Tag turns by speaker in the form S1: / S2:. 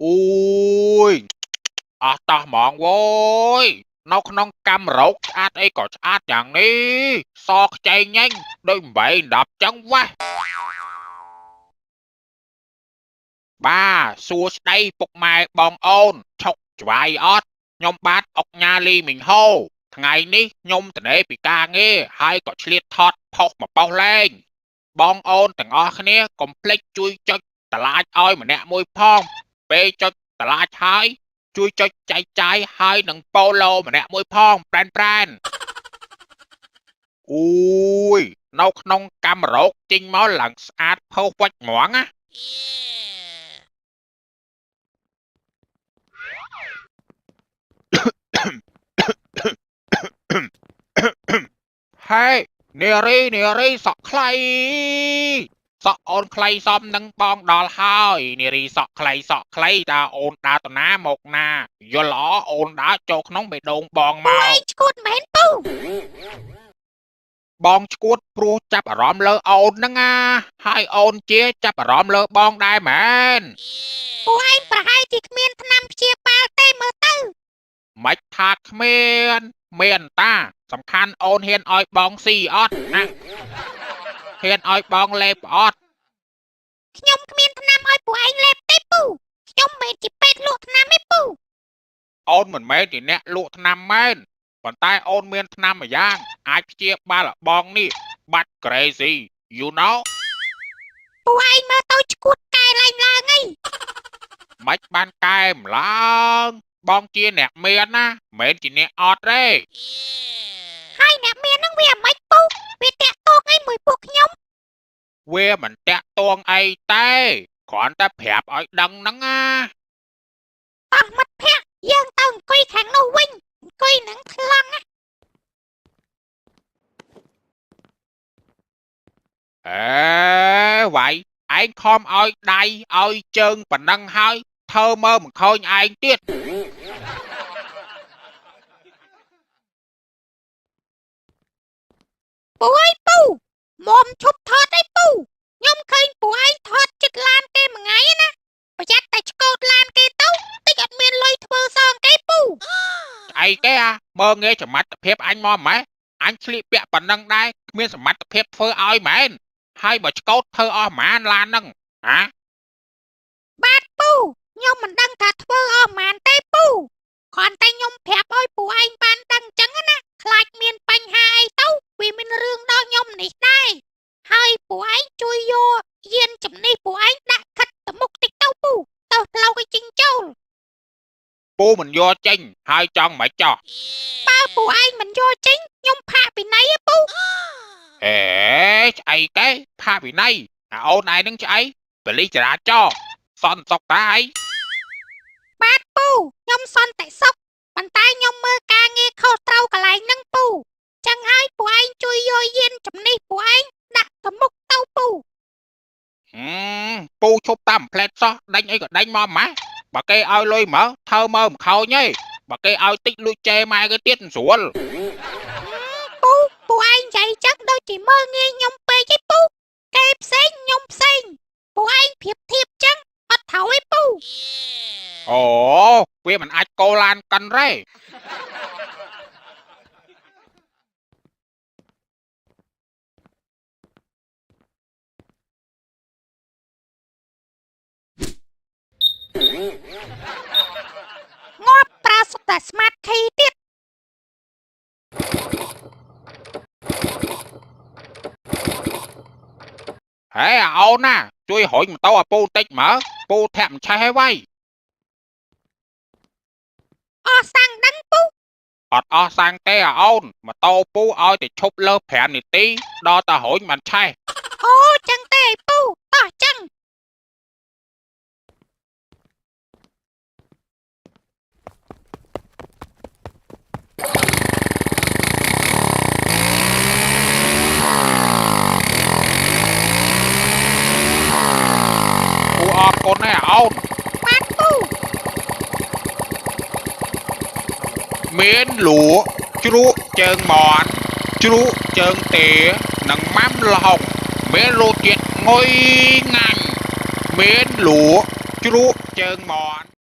S1: អូយអស់តោះហ្មងវយនៅក្នុងកាំរោកឆ្អាតអីក៏ឆ្អាតយ៉ាងនេះសខ្ចីញញដូច8 10ចឹងវ៉ាស់បាទសួស្តីពុកម៉ែបងអូនឆុកច្បាយអត់ខ្ញុំបាទអុកញ៉ាលីមីងហូថ្ងៃនេះខ្ញុំតនេពីការងារហើយក៏ឆ្លៀតថតផុសមកប៉ោះលែងបងអូនទាំងអស់គ្នាកុំភ្លេចជួយចុចតឡាចឲ្យម្នាក់មួយផងពេលចុចតឡាចហើយជួយចុចចែកចាយហើយនឹងប៉ូឡូម្នាក់មួយផងប្រែនប្រែនអូយនៅក្នុងកាំរោកចេញមកឡើងស្អាតផុសវាច់ហ្មងណាហេនារីនារីសក់ខ្លីសក់អូនខ្លីសមនឹងបងដល់ហើយនារីសក់ខ្លីសក់ខ្លីតើអូនដើរទៅណាមកណាយល់ល្អអូនដើរចូលក្នុងបេះដូងបងមក
S2: ឯងឈួតមែនពូ
S1: បងឈួតព្រោះចាប់អារម្មណ៍លើអូនហ្នឹងណាហើយអូនជាចាប់អារម្មណ៍លើបងដែរមែន
S2: ពូឯងប្រហែលជាគ្មានថ្នាំព្យាបាលទេមើលទៅ
S1: មិនថាគ្មានមានតាសំខាន់អូនហ៊ានឲ្យបងស៊ីអត់ណាហ៊ានឲ្យបងលេបអត់
S2: ខ្ញុំគ្មានថ្នាំឲ្យពូឯងលេបទេពូខ្ញុំមិនជាពេទ្យលក់ថ្នាំទេពូ
S1: អូនមិនមែនជាអ្នកលក់ថ្នាំមែនប៉ុន្តែអូនមានថ្នាំមួយយ៉ាងអាចព្យាបាលឲ្យបងនេះបាត់ crazy you know
S2: ពូឯងមើលទៅឈួតកែឡើងឡើងអី
S1: មិនបានកែម្ឡើងបងជាអ្នកមានណាមិនមែនជាអ្នកអត់ទេ
S2: ហើយអ្នកមានហ្នឹងវាមិនពូវាតាក់ទងអីមួយពួកខ្ញុំ
S1: វាមិនតាក់ទងអីទេគ្រាន់តែប្រាប់ឲ្យដឹងហ្នឹងណា
S2: តោះមិត្តភក្តិយើងទៅអង្គុយខាងនោះវិញអង្គុយនឹងថ្លង់ណា
S1: អេវ៉ៃឯងខំឲ្យដៃឲ្យជើងប៉ុណ្ណឹងហើយធ្វើមើលមិនឃើញឯងទៀត
S2: ពូអើយពូមុំឈប់ថតអីពូខ្ញុំឃើញពូឯងថតចិត្តឡានគេមួយថ្ងៃណាប្រយ័ត្នតែឆ្កូតឡានគេទៅតិចអត់មានលុយធ្វើសងគេពូ
S1: អីគេអាមើលងាយសមត្ថភាពអញមកម៉េះអញឆ្លៀកពាក់ប៉ុណ្ណឹងដែរគ្មានសមត្ថភាពធ្វើឲ្យមែនហើយបើឆ្កោតធ្វើអស់ប្រហែលឡានហ្នឹងហ៎
S2: បាទពូខ្ញុំមិនដឹងថាធ្វើអស់ប៉ុន្មានទេពូគ្រាន់តែខ្ញុំប្រាប់ឲ្យពូឯងបានដឹងចឹងណាខ្លាចមានបញ្ហាអីទៅវាមានរឿងដល់ខ្ញុំនេះដែរហើយពូឯងជួយយកយានជំនិះពូឯងដាក់ខិតទៅមុខតិចទៅពូទៅផ្លូវឲ្យជីងចូល
S1: ពូមិនយកចេញហើយចង់មិនចោះ
S2: បើពូឯងមិនយកចេញខ្ញុំផាកពិន័យឯពូ
S1: អេឆ្អីគេផាកវិន័យអាអូនឯងនឹងឆ្អីបលិចរាចរសន្តិសុខតាអី
S2: បាទពូខ្ញុំសន្តិសុខប៉ុន្តែខ្ញុំមើលការងារខុសត្រូវកន្លែងហ្នឹងពូចឹងហើយពូឯងជួយយកយានជំនិះពូឯងដាក់ទៅមុខទៅពូ
S1: ពូឈប់តាមផ្លែតសោះដេញអីក៏ដេញមកម៉េះបើគេឲ្យលុយមកធ្វើមើលមិនខោញទេបើគេឲ្យតិចលួចជេរម៉ែគេទៀតមិនស្រួល
S2: ពូពូឯងនិយាយចឹងដូចជាមើលងាយខ្ញុំពេកឯពូគេផ្សេងខ្ញុំផ្សេងពូឯងប្រៀបធៀបចឹងអត់ត្រូវឯពូ
S1: អូវាមិនអាចកោឡានកិនទេ
S2: ងាប់ប្រើសុទ្ធតែ smart key ទៀត
S1: ហេអាអូនណាជួយរុញម៉ូតូឲ្យពូតិចមើលពូធាក់មិនឆេះហើយវ៉ៃ
S2: អស់សាំងដឹងពូ
S1: អត់អស់សាំងទេអាអូនម៉ូតូពូឲ្យតែឈប់លើស5នាទីដល់តែរុញមិនឆេះ
S2: អូចឹងទេឯពូតោះចឹង
S1: ពូអរគុណណាស់អាអូន
S2: បាទពូ
S1: មានលក់ជ្រក់ជើងមាន់ជ្រក់ជើងទានិងម៉ាំល្ហុងមានរសជាតិងុយងាញ់មានលក់ ជ្រក់ជើងមាន់។